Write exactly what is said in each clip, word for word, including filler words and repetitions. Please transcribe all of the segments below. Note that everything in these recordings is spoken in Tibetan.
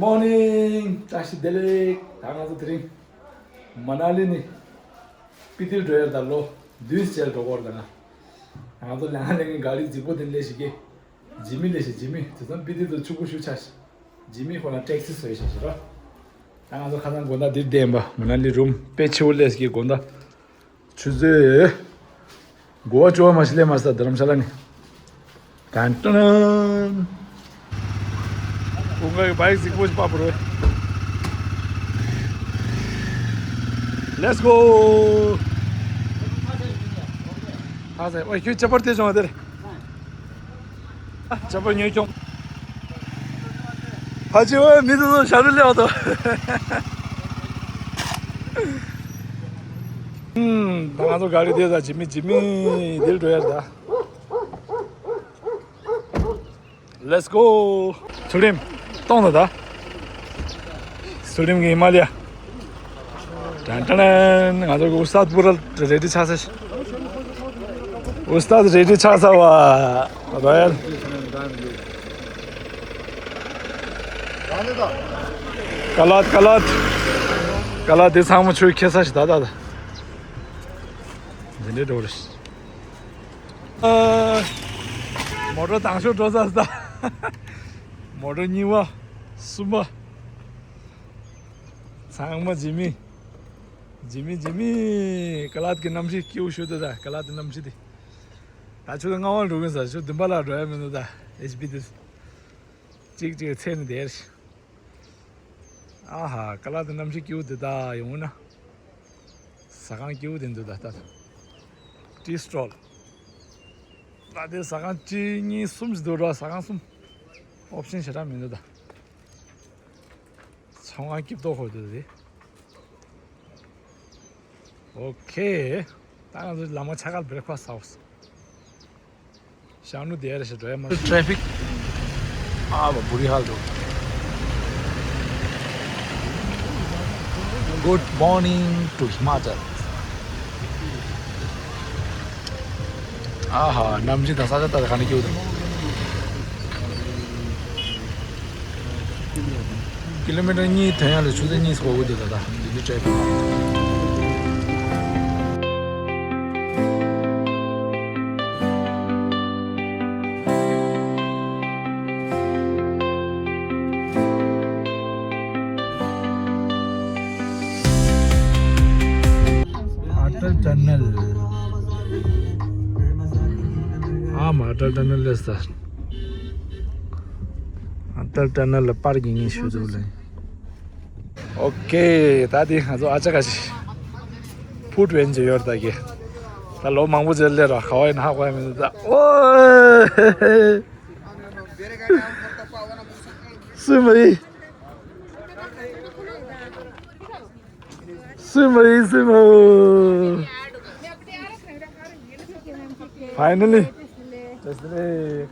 Morning. བཀྲ་ཤིས་བདེ་ལེགས། ད་ང་ཚོ་དེ་རིང་མ་ན་ལི་ནས་སྤི་ཏིར་འགྲོ་ཡ། ད་ལོ་བདུན་ཙམ་འགྲོ་གི་ཡོད་རེད། ད་ང་ང་ཚོ་ལས་ང་ལས་ངན་ག་རེ་རྫིག་པོ་དེ་ལས་ཞིག་གི་ཇི་མི་ལས་ཞིག་ཇི་མི་དེ་ཚོ་སྤི་ཏིར་དུ་ཕྱུག་པོ་ཞུ་ཆ་ཞིག་ཇི་མི་ཁོ་ན་ཊེག་སི་བཟོས་ཤག་ཞིག་ར། ད་ང་ཚོ་ཁ་སང་དགོང་དག་འདིར་བསྡད་ཡིན་པ། མ་ན་ལི་རུམ་དཔེ་ཆེ་བོ་སླེབས་ཀྱི་དགོང་དག་ཆུ་ཚོད་དགུ་པ་བཅུ་པ་མ་ཞིག་སླེབས་མ་སོང་། རྡ་རམ་ཤ་ལ་ནས། ཏན་ཏན། ཀུན་དགའ་གི་བའིཀ་གཟིགས་པོ་ཞིག་པ་པོ་རེད། Let's go. ཨ་ཟེ། ཨོ་ཁྱོད་ཅ་པར་དེ་བྱུང་བ་དེ་རེད། ཅ་པར་ཉོས་ཁྱོང་། ཕ་ཆེ་བོ་མི་དེ་ཚོ་ཞབས་བྲོ་སླེབས་འདུག། ཧུམ། ད་ང་ཚོ་ག་རེ་བསྡད་ད། ཇི་མི་ཇི་མི་འདིར་འགྲོ་ཡ་རེད་ད། Let's go. ཚུལ་ཁྲིམས་གཏོང་དང་ད། ཚུལ་ཁྲིམས་ཀྱི་ཧི་མ་ལ་ཡ། ཏན་ཏན། ང་ཚོ་གི་ཨུ་སྟཱད་པུ་ར་རེ་ཌི་ཆགས་ས་ཞིག་ཨུ་སྟཱད་རེ་ཌི་ཆགས་ས་བ། རོ་ཡལ། ཀ་ལཱད། ཀ་ལཱད། ཀ་ལཱད་དེ་ཚང་མ་ཆུ་ཁྱེར་ས་ཞིག་ད་ད་ད། འདི་འདྲའི་འགྲོ་རེད། ཨ། མོ་ཊ་དང་ཤོག་འགྲོ་ས་ད། མོ་ཊ་གཉིས་པ། གསུམ་པ། ཚང་མ་ཇི་མི། ཇི་མི་ཇི་མི། ཀ་ལཱད་ཀྱི་གནམ་གཤིས་སྐྱིད་པོ་ཞུ་དེ་ད། ཀ་ལཱད་ཀྱི་གནམ་གཤིས་དེ། ད་ཆུ་ཚོད་ལྔ་པ་འགྲོ་གི་ཡིན་ཟེར། ཆུ་ཚོད་བདུན་པ་ལ་འགྲོ་ཡ་མི་འདུག་ད། ཨེཆ་པི་དེ། གཅིག་གཅིག་ཚེ་ནི་དེར། ཨ་ཧ། ཀ་ལཱད་ཀྱི་གནམ་གཤིས་སྐྱིད་པོ་དེ་ད་ཡོང་ན། ཟ་ཁང་སྐྱིད་པོ་དེ་འདུག་ད་ལྟ། ཊི་སི་ཊོལ། ད་དེ་ཟ་ཁང་གཅིག་གཉིས་གསུམ་ཞིག་འདུག་ར། ཟ་ཁང་གསུམ། ཨོབ་ཤན་ཞེ་དྲག་མི་འདུག་ད། ཚོང་ཁང་སྐྱིད་པོ་ཁོ་དེ་རེད། ཨོ་ཁེ། ད་ང་ཚོ་ལམ་ཁ་ཆ་ག་ལ་བྷེ་རེག་ཕ་སི་ཟ་བ། ཤང་ནུ་དེ་རེ་ཞིག་འགྲོ་ཡ་མ། ཊེ་ཕིག་ཨ་བ་བུ་རི་ཧལ་འགྲོ། Good morning to Himachal. ཨ་ཧ། གནམ་གཤིས་དང་ས་ཆ་ལྟ་ད་ག་ནས་སྐྱིད་པོ་འདུག། ཀི་ལོ་མི་ཊར་གཉིས་ཐོན་ཡ་ལ་ཆུ་ཚོད་གཉིས་འགོར་གི་འདུག་ད་ལྟ། འདི་འདྲའི་ཊེ་ཕིག་ཨ་ཏལ་ཊ་ནལ། ཨ་མ། ཨ་ཏལ་ཊ་ནལ་ལས་ད། ཨ་ཏལ་ཊ་ནལ་ལ་པར་ཀིང་ཞུ་འདུག་ལེ། ཨོ་ཁེ། ད་དེ་ང་ཚོ་ཨ་ཅག་ག་ཞིག་ཕུད་ཝེན་ཅིག་ཡོད་ད་གི། ད་ལོ་མང་པོ་ཅིག་སླེབས་ར། ག་བ་ཡིན་ཧ་གོ་ཡ་མི་འདུག་ད། ཨོ། སུ་མ་ཡིན། སུ་མ་ཡིན། སུ་མ། Finally.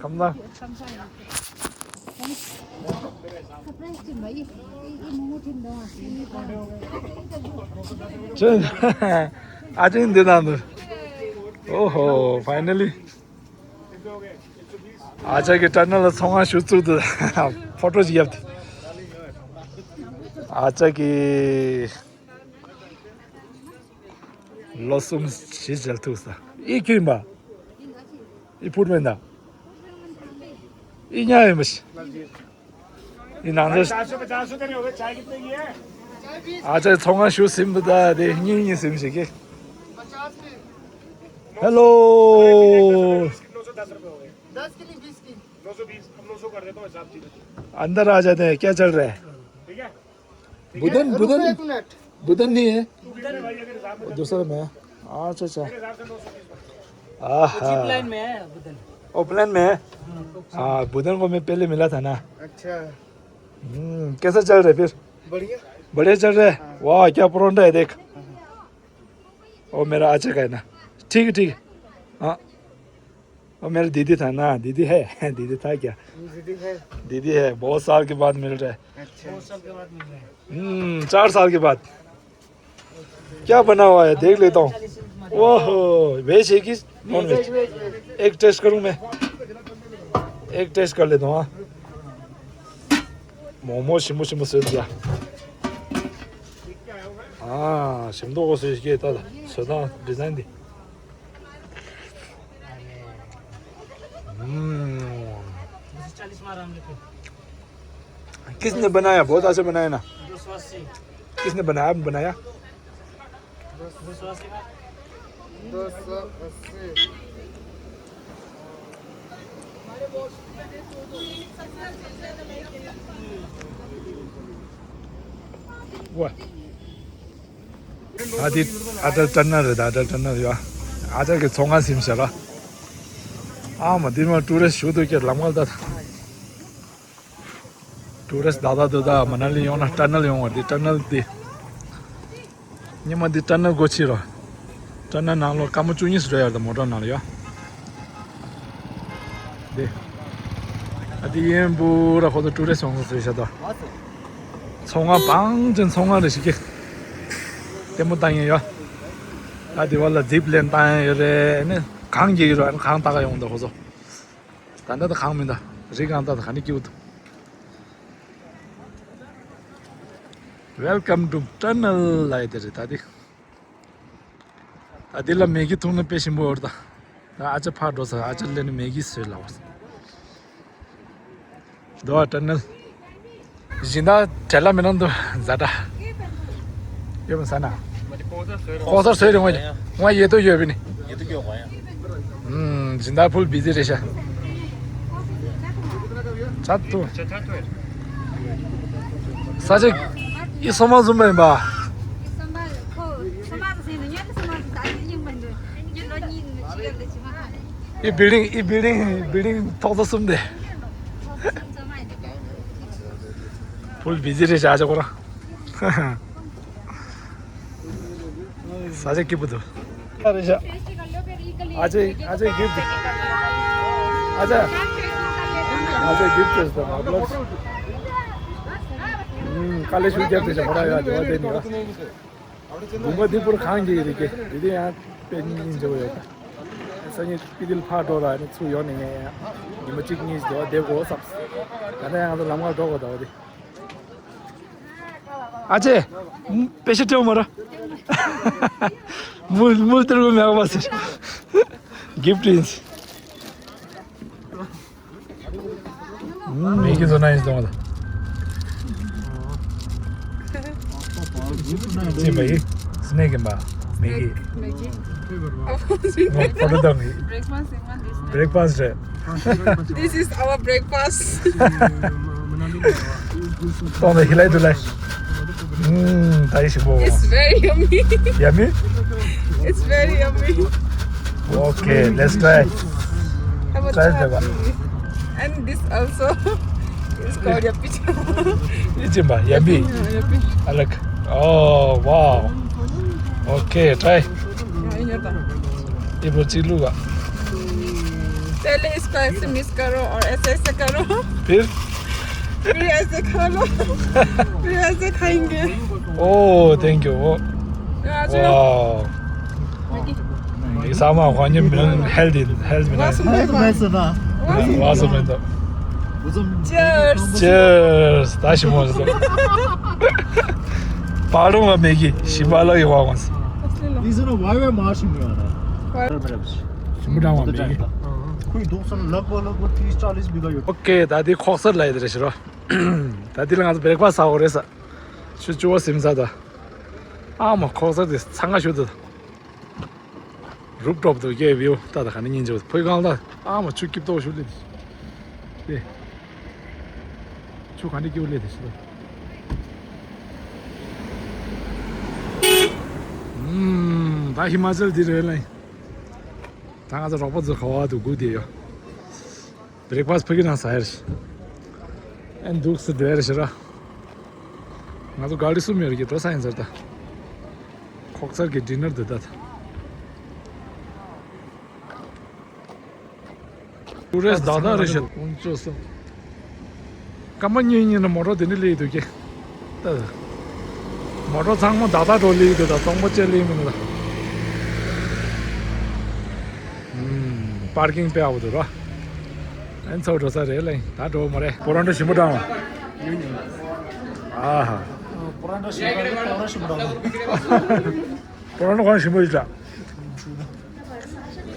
ཁམས་ལ། ཨ་ཅེ་འདི་ན་འདུག། ཨོ་ཧོ། Finally. ཨ་ཅག་གི་ཊ་ནལ་ལ་ཚོང་ཁང་ཞུ་བཙུགས་འདུག། ཕོ་ཊོ་ཞིག་བརྒྱབ་སྟེ། ཨ་ཅག་གི་ལོ་གསུམ་བཞི་མཇལ་ཐུབ་ས། ཨི་ཁྱོད་ཡིན་པ། ཨི་ཕུད་མེད་ན། ཨི་ཉག་ཡིན་པ་ཞིག། ཡིན་ནའང་། ཨ་ཅག་ཚོང་ཁང་ཞུ་ཟིན་པ་ད་དེ་གཉིས་གཉིས་ཟིན་ཞིག་གི། Hello. अंदर आ जाते हैं, क्या चल रहा है? बुधन, बुधन, बुधन नहीं है। वो दूसरा में है। अच्छा, अच्छा। आहा। जिप लाइन में है बुधन। ओ, प्लेन में है? हाँ, बुधन को मैं पहले मिला था ना। अच्छा। हम्म, कैसा चल रहा है फिर? बढ़िया। बढ़िया चल रहा है? हाँ। वाह, क्या परौंठा है, देख। हाँ। ओ, मेरा अच्छा का है ना। ठीक है, ठीक है। हाँ। और मेरा दीदी था ना, दीदी है। दीदी था क्या? दीदी है। दीदी है, बहुत साल के बाद मिल रहा है। अच्छा। बहुत साल के बाद मिल रहा है। हम्म, चार साल के बाद। क्या बना हुआ है, देख लेता हूँ। ओहो, वेज है कि नॉन वेज? Veg, veg. एक टेस्ट करूँ मैं? एक टेस्ट कर लेता हूँ, हाँ। མོག་མོག་ཞིམ་པོ་ཞིམ་པོ་བཟོས་འདུག་ད། ཨ། ཞིམ་མདོག་ཁ་པོ་བཟོས་ཤིག་ད། བཟོ་སྟངས་ཌི་ཛའིན་འདི། हम्म। किसने बनाया? बहुत अच्छा बनाया ना। किसने बनाया? आप बनाया? दो सौ अस्सी। वाह। ཨ་དེ་ཨ་ཅག་ཊར་ནལ་རེད། ད་ཨ་ཅག་ཊར་ནལ་ཡོད། ཨ་ཅག་གི་ཚོང་ཁང་ཟིན་བྱས་ལ། ཨ་མ་འདི་མ་ཊུ་རི་སི་ཊི་ཞུ་དུ་ཀྱེ་ལམ་ཁ་ལ་ད། ཊུ་རི་སི་ཊི་ད་ད་དུ་ད་མ་ན་ལི་ཡོང་ན་ཊར་ནལ་ཡོང་བ། འདི་ཊར་ནལ་འདི། ཉི་མ་འདི་ཊར་ནལ་སྒོ་ཕྱེ་རོ། ཊར་ནལ་ནང་ལོགས་སྐར་མ་བཅུ་གཉིས་སུ་འགྲོ་ཡ་རེད། ད་མོ་ཊར་ནང་ལ་ཡོད། འདི། ཨ་དེ་ཡིན་པུ་ར་ཁོ་ཚོ་ཊུ་རི་སི་ཊི་ཡོང་ས་རེད་ཤག་ད། ཚོང་ཁང་བང་ཅན་ཚོང་ཁང་རེད་ཤག་གི། ལྟད་མོ་ལྟ་མཁན་ཡོད། ཨ་དེ་བ་ལ་ཛིབ་ལའིན་ལྟ་མཁན་ཡོད་རེད། ཨ་ནི་གངས་རྒྱག་གི་རོ། ཨ་ནི་གངས་བལྟ་ག་ཡོང་འདུག་ཁོ་ཚོ། ད་ལྟ་ད་གངས་མི་འདུག་རི་གངས་ད་ད་ག་ནས་སྐྱིད་པོ་འདུག Welcome to tunnel ལབ་ཡ་དེ་རེད་ད་དེ། ད་དེ་ལ་མེ་གི་འཐུང་ན་དཔེ་ཞིམ་པོ་ཡོད་རེད་ད། ད་ཨ་ཅག་ཕར་འགྲོ་ས། ཨ་ཅག་སླེབས་ནས་མེ་གི་བཟོས་ལབ་པ། འདུག་ཨ་ཊར་ནལ། སྦྱིན་བདག་བྲེལ་ལ་མི་ནང་དུ་ཛ་དྲག་ཡོད་མ་ས་ན། ལྐོག་ཟ་བཟོས་རེད་ངོ་། ངོ་ཡེ་ཏོ་ཡོད་པ་ནི། ཡེ་ཏོ་ཡོད་གོ་ཡ། ཨུམ། སྦྱིན་བདག་ཕུལ་བི་ཛི་རེད་ཤག་ཆ་ཏུ། ས་ཆ་ཨི་སོ་མ་ཟུམ་པ་ཡིན་པ། ཨི་བིལ་ཌིང་ཨི་བིལ་ཌིང་བིལ་ཌིང་ཐོག་ས་གསུམ་དེ། ཕུལ་བི་ཛི་རེད་ཤག་ཨ་ཅག་ཁོ་རང་། ས་ཆ་སྐྱིད་པོ་འདུག་ཨ་ཅག་ཨ་ཅག་གིབ་ཊི། ཨ་ཅག་ཨ་ཅག་གིབ་ཊི་ཟེར་མ་ལོག་དཀའ་ལས་ཤུགས་བརྒྱབ་བསྡད་ཤག་ཁོ་རང་ཡ་དེ་བ་དེ་ནི་ཡ། དགོན་པ་འདི་པུར་གངས་རྒྱག་གི་རེད་ཀྱེ། དེ་དུས་ཡང་དཔེ་སྙིང་རྗེ་པོ་ཡོད་ད། སང་ཉིན་པི་ཏིལ་ཕར་འགྲོ་ར་ནི་ཚུར་ཡོང་ནས་ངས་ཡང་ཉི་མ་གཅིག་གཉིས་འགྲོ་བསྡད་དགོས་བསམ། ད་ལྟ་ཡང་ང་ཚོ་ལམ་ཁར་འགྲོ་དགོས་ད་བ་དེ། ཨ་ཅེ། དཔེ་ཤ་སྤྲད་མ་ར། མུ་མུ་ཏིལ་གུ་མེག་པ་ཟེར། གིབ་ཊི་ཡིན། ཨུམ། མེ་གི་བཟོ་ན་ཡིན་གཏོང་ལ། ཅི་མ་ཡི། སི་ནེག་ཡིན་པ། མེ་གི། Maggi. ཕོ་ཏོ་དང་མི། Breakfast in one this. Breakfast རེད། This is our breakfast. གཏོང་ལ་ཧི་ལའི་དུ་ལའི། ཨུམ། ད་ཡི་ཞིམ་པོ། It's very yummy. Yummy? It's very yummy. Okay, let's try. Have a try. And this also is called yapi. ཡི་ཅིམ་པ་ཡ་པི། Yapi. I like. Oh, wow. Okay, try. ཡི་པོ་ཅི་ལུག་ག पहले इसको ऐसे मिक्स करो और ऐसे ऐसे करो। फिर? फिर ऐसे खा लो। फिर ऐसे खाएंगे। Oh, thank you. Oh. Wow. ཡི་ས་མ་ཁོ་ཉིད་མིན་ཧེལ་དི་ཧེལ་དི་མིན། བ་སོ་མེད་དོ། Cheers. Cheers. ད་ཞིམ་པོ་རེད། པ་ལུང་བ་མེ་གི་ཞིམ་པ་ལ་ཡི་བ་མ་སོ། These are why we marching here. ཞིམ་པོ་དྲང་བ་མེ་གི། कोई दो सौ लगभग लगभग तीस चालीस बीघा ཡོད། Okay, ད་དེ་ཁོག་སར་ལ་ཡི་དེ་རེད་ཤི་རོ། ད་དེ་ལ་ང་ཚོ་བྲེག་ཕ་སི་ཟ་འོ་རེད་ས། ཆུ་ཆུ་བ་སིམ་ས་ད། ཨ་མ་ཁོག་སར་དེ་ཚང་ང་ཞུ་དུ། རུབ་ཊོབ་དུ་ཀེ་བིའུ་ཏ་ད་ག་ནི་ཉིན་ཅིག་ཕོའི་གང་ལ་ཨ་མ་ཆུ་སྐྱིབས་ཏོག་ཞུ་ལེ་དེ། ཆུ་ག་ནི་སྐྱིབས་ལེ་དེ་ཞུ། ཨུམ། ད་ཧི་མ་ཅལ་འདི་རེད་ལེ། ད་ང་ཚོ་རོགས་པ་ཚོ་ག་བ་དུ་སྒུག་བསྡད་ཡོད། བྲེག་ཕ་སི་ཕ་གི་ནང་ཟ་ཡར་ཤི། ཨན་འདུག་སེ་འགྲོ་ཡར་ཤི་ར། ང་ཚོ་ག་ལི་གསུམ་ཡོད་རེད་ཀྱི་འགྲོ་ས་ཡིན་ཟེར་ད། ཁོག་ཚར་གྱི་ཌི་ནར་དེ་ད། ཊུ་རི་སི་ཊི་ད་ད་རེ་ཤི་ཀུང་ཅོ་སོ། སྐར་མ་གཉིས་གཉིས་ན་མོ་ཊ་དེ་འདྲ་སླེབས་འདུག་གི། ད། མོ་ཊ་ཚང་མ་ད་ད་འགྲོ་སླེབས་འདུག་ད་སྟོང་པ་ཅན་སླེབས་མི་འདུག་ད། ཨུམ། པར་ཀིང་དཔེ་ཡག་པོ་འདུག་ར། ཨན་ཚོ་འགྲོ་ས་རེད་ལེ། ད་འགྲོ་མ་རེད། པོ་རོན་ཊོ་ཞིམ་པོ་དྲང་བ། ཨ་ཧ། པོ་ར་ཤིང་པོ་ཡིན་ད།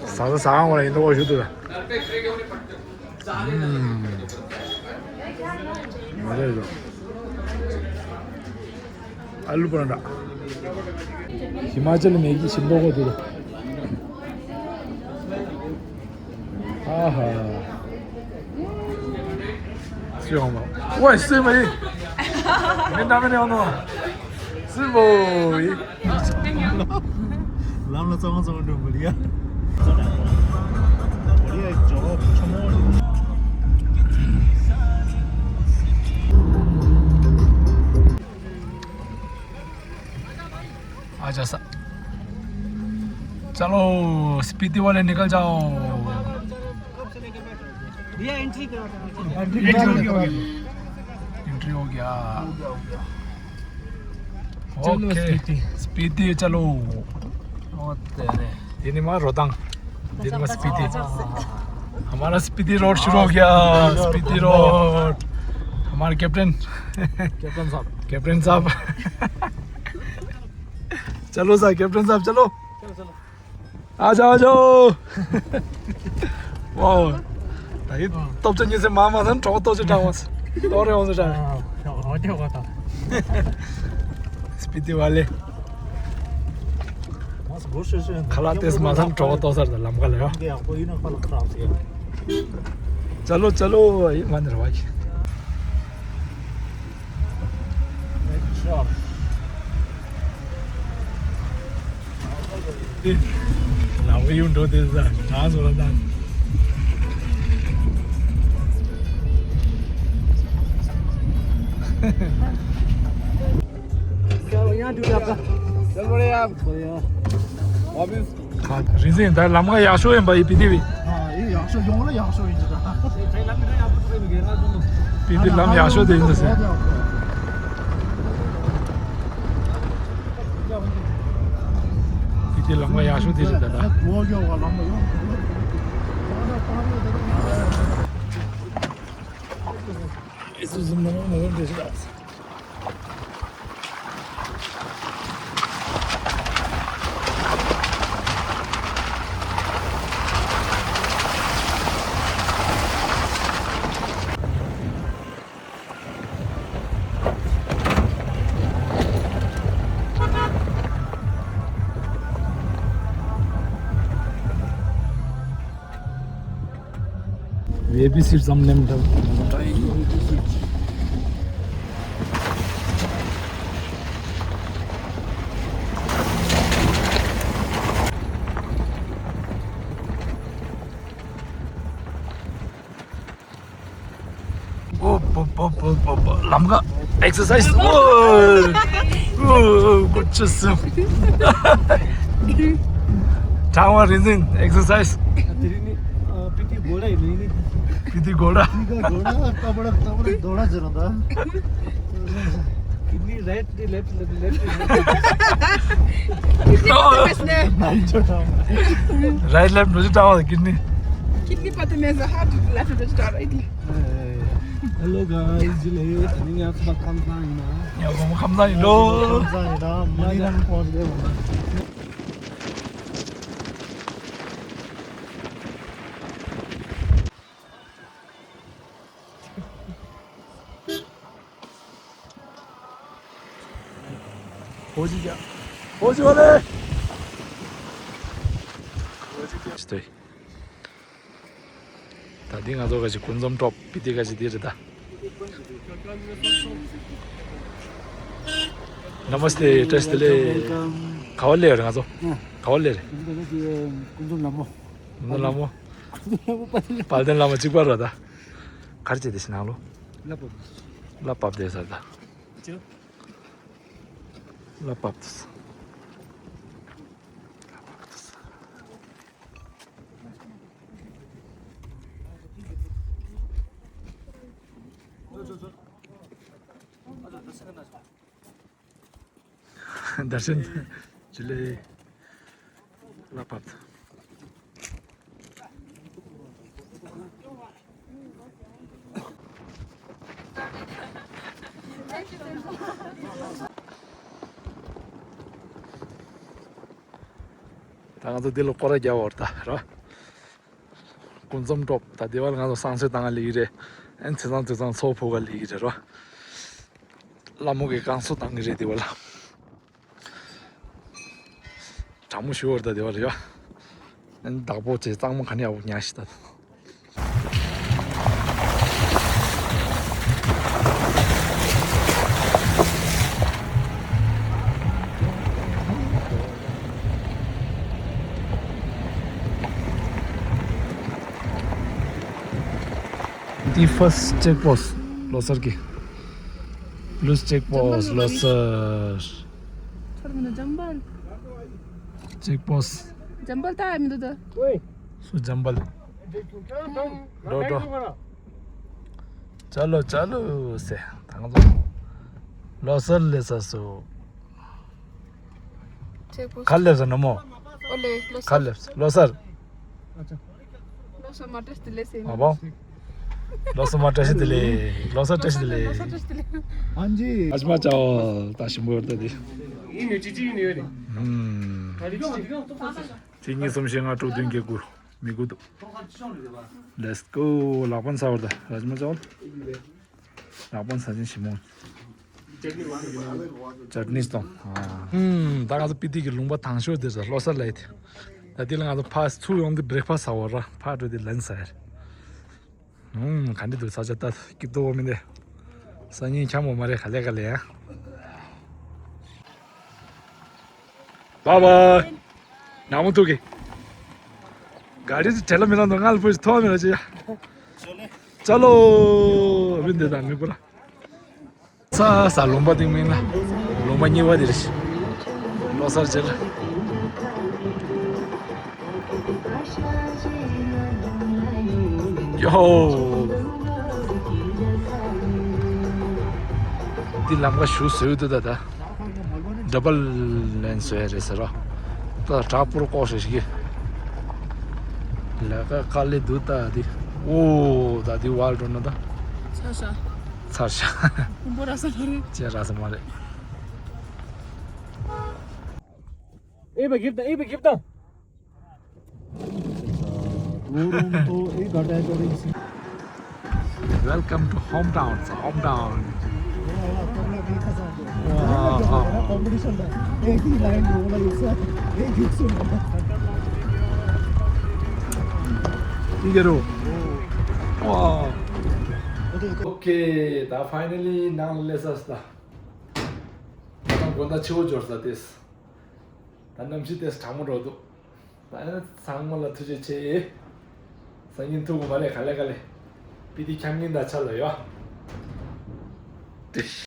ཟ་ཟ་ཟ་ཧང་བ་ལ་ཡིན་ད་འོ་ཞུ་དུ་ལ། ཨུམ། མ་རེད་དོ། ཨ་ལུ་པོ་ར་འདྲ། ཧི་མ་ཅལ་མེ་གི་ཞིམ་པོ་གོ་དེ། ཨ་ཧ། སུ་ཡོང་ནོ། ཝེ་སུ་མ་ཡིན། མི་འདྲ་མི་ཡོང་ནོ། སུ་བོ་ཡིན། ལམ་ལ་ཙང་ཙང་འགྲོ་གི་ཡ། आ जा सा। चलो, स्पीति वाले निकल जाओ। भैया, एंट्री करा दो। एंट्री हो गया, हो गया। एंट्री हो गया। चलो, ओके। स्पीति। स्पीति, चलो। ओ तेरे। ये नहीं मार रोहतांग। दिन में स्पीति। हमारा स्पीति रोड शुरू हो गया। स्पीति रोड। हमारे कैप्टन। कैप्टन साहब। कैप्टन साहब। चलो सा, कैप्टन साहब, चलो। चलो, चलो। आ जाओ, आ जाओ। वाओ। ད་ཡིན་སྟོབས་ཆེན་ཉི་ཚེ་མ་མ་ཐན་གྲོགས་ཏོག་ཅིག་དྲངས་བ། ཏོག་རེ་འོང་ཟེར་དྲངས། ཨོ་དེ་གོ་ད། སྤི་ཏི་བ་ལེ། ཁ་ལག་ཏེས་མ་ཐན་གྲོགས་ཏོག་ཟེར་ད་ལམ་ཁ་ལ་ཡོ། चलो चलो ये मान रहा है। ལམ་ཡུལ་འགྲོ་དེ་ཟ་གྲང་སོང་ལ་ད། चल बढ़िया। वापस। རིན་ཆེན་ད་ལམ་ཁ་ཡག་ཤོས་ཡིན་པ་ཡི་སྤི་ཏི་བི། ཨ་ཡི་ཡག་ཤོས་ཡོང་ལ་ཡག་ཤོས་ཡིན་ད། སྤི་ཏི་ལམ་ཡག་ཤོས་དེ་ཡིན་ད་ཟེར། སྤི་ཏི་ལམ་ཁ་ཡག་ཤོས་དེ་རེད་ད་ད། ཨེ་སུ་ཟུམ་ནང་ནང་འདྲེ་ཞིག་ཨ། ཝེ་བི་སི་ཙམ་ལེམ་འདྲ། ཨོ་པོ་པོ་པོ་པོ་པོ། ལམ་ཁ་ཨེག་སར་སའིས། ཨོ་ཨོ་ཨོ་ཀོ་ཅི་སུ། ཁྲང་བ་རིན་ཆེན་ཨེག་སར་སའིས། དེ་རིང་ནི་ཨ་སྤི་ཏི་གོ་ལ་ཡིན་ནི། སྤི་ཏི་གོ་ལ། སྤི་ཏི་གོ་ལ་ཏ་པ་ཏ་པ་རྡོ་ལ་ཟེར་ད། Kidney right, left, left, left. Kidney right, left འགྲོ་རྒྱུ་དྲག་པ་ཀིཌ་ནི། Kidney པ་དེ་མེད་ཟེར་heart left འགྲོ་རྒྱུ་དྲག་right ལ། Hello guys, ཇི་ལེ། ད་ནི་ང་ཚོ་ཁམས་བཟང་ཡིན་ན། ཡ་ཁོ་མོ་ཁམས་བཟང་ཡིན་འགྲོ། ཁམས་བཟང་ཡིན་ན་མ་ནི་རང་ཁོང་ཞིག་ལས་འོང་ན། ཧོ་ཅི་ཀྱ། ཧོ་ཅི་བ་ལེ། ཧོ་ཅི་ཀྱ། སྟོད། ད་འདི་ང་ཚོ་ག་ཅི་ཀུན་འཛོམས་ཀྲོབ་སྤི་ཏི་ག་ཅི་འདི་རེད་ད། नमस्ते, བཀྲ་ཤིས་བདེ་ལེགས། ག་བ་ལེ་རེད་ང་ཚོ། ག་བ་ལེ་རེད། ཀུན་འཛོམས་ལ་མོ། ཀུན་འཛོམས་ལ་མོ། དཔལ་ལྡན་བླ་མ་གཅིག་པ་ར་ད། ག་རེ་བྱེད་དེ་ཤི་ནང་ལོ། བསླབ་པ། བསླབ་པ་དེ་ཟེར་ད། ཅི། བསླབ་པ་དེ། दर्शन जुले लापात। ད་ང་ཚོ་འདི་ལ་སྐོར་ར་རྒྱག་འོར་ད་ར། སྐུ་མཚམས་སྒྲོག་ད་འདི་བ་ལ་ང་ཚོ་བསང་གསོལ་བཏང་ག་སླེབས་ཀྱི་རེད། ཨན་ཚེ་ཚང་ཚེ་ཚང་ཚོགས་ཕུག་ག་སླེབས་ཀྱི་རེད་ར། ལྷ་མོ་གི་བསྐང་གསོ་བཏང་གི་རེད་འདི་བ་ལ། གྲང་མོ་ཞུ་བར་ད་དེ་བ་རེད་ཡ། ཨན་བདག་པོ་བྱས་གཙང་མ་ག་ནས་ཡག་པོ་ཉར་ཤི་ད། འདི་first check post ལོ་སར་གི། Police check post ལོ་སར། ཚར་མིན་ན་ཇམ་བལ། check post ཇམ་བལ་ད་ཨ་མི་འདུག་ད། སུ་ཇམ་བལ། འགྲོ་འགྲོ། ཅ་ལོ་ཅ་ལོ་ཟེ། ད་ང་ཚོ་ལོ་སར་སླེབས་ས་སུ། check post ག་སླེབས་ས་ན་མོ། ཨོ་ལེ་ལོ་ག་སར། སླེབས་ལོ་སར། ལོ་སར་མ་བཀྲ་ཤིས་བདེ་ལེགས་ཟེར་ཨ་ནི། བོ། ལོ་སར་མ་བཀྲ་ཤིས་བདེ་ལེགས། ལོ་སར་བཀྲ་ཤིས་བདེ་ལེགས། ལོ་སར་བཀྲ་ཤིས་བདེ་ལེགས། ཨན་ཇི། ཨ་ཅི་མ་ཅའོ་ད་ཞིམ་པོ་ཡོད་ད་དེ། ཡིན་ཡོད་ཅི་ཅི་ཡིན་ཡོད་རེད། ཧུམ། གཅིག་གཉིས་གསུམ་བཞི་ལྔ་དྲུག་བདུན་བརྒྱད་དགུ། མི་དགུ་འདུག Let's go. ལག་པ་ཟ་བར་ད་ར་ཅི་མ་ཅའོ། ལག་པ་ཟ་ཅིང་ཞིམ་མོ། ཅར་ནི་སྟོང་། ཨུམ། ད་ང་ཚོ་སྤི་ཏི་གི་ལུང་པ་དང་ཤོས་དེ་ལོ་སར་ལ་ཡིན། ད་དེ་ལ་ང་ཚོ་ཕར་ཚུར་ཡོང་དུས་breakfast ཟ་བར་ར་ཕར་འགྲོ་དུས་lunch ཟ་ཡར། ཨུམ། ག་འདྲ་འདུག་ས་ཆ་ད་སྐྱིད་པོ་མི་འདུག་སང་ཉིན་འཁྱམ་འོ་མ་རེད་ག་ལེ་ག་ལེ་ཡ། Bye bye. ནག་མོ་ཐུག་གི། ག་རི་དེ་བྲེལ་ལ་མི་རང་དང་ང་ལ་ཕུ་ཐོག་མི་ར་ཅི་ཡ། ཅ་ལོ། བི་འདི་དང་མི་བུ་ར། ས་ས་ལུང་པ་དེ་མིན་ན། ལུང་པ་གཉིས་པ་དེ་རེད། ལོ་སར་ཅེ་ལ། ཡོ། འདི་ལམ་ཁ་ཞུ་བཟོས་འདུག་ད་ད། double lane བཟོས་རེད་ཟེར་རོ། ད་བྲག་ཕུར་ཀོག་ཞེས་ཤིག་ལས་ཀ་དཀའ་ལས་འདུག་ད་འདི། ཨོ་ད་འདི་བར་འགྲོ་ན་ད། ཚར་ཤག་ཚར་ཤག་ཁོང་པོ་ར་ས་མ་རེད། ཅེ་ར་ས་མ་རེད། ཨེ་བ་གིབ་ད་ཨེ་བ་གིབ་ད། Welcome to hometown, hometown. ཨོ་ཁེ། ད་finally ནང་ལ་སླེབས་ས་ད། ད་དགོང་དག་ཕྱི་པོ་འབྱོར་ས་དེས། ད་གནམ་གཤིས་དེ་གྲང་མོ་འགྲོ་འདུག་ད་ཚང་མ་ལ་ཐུགས་རྗེ་ཆེ། སང་ཉིན་ཐུག་གི་མ་རེད་ག་ལེ་ག་ལེ། སྤི་ཏི་འཁྱམ་ཉིན་ད་ཆ་ལ་ཡོད།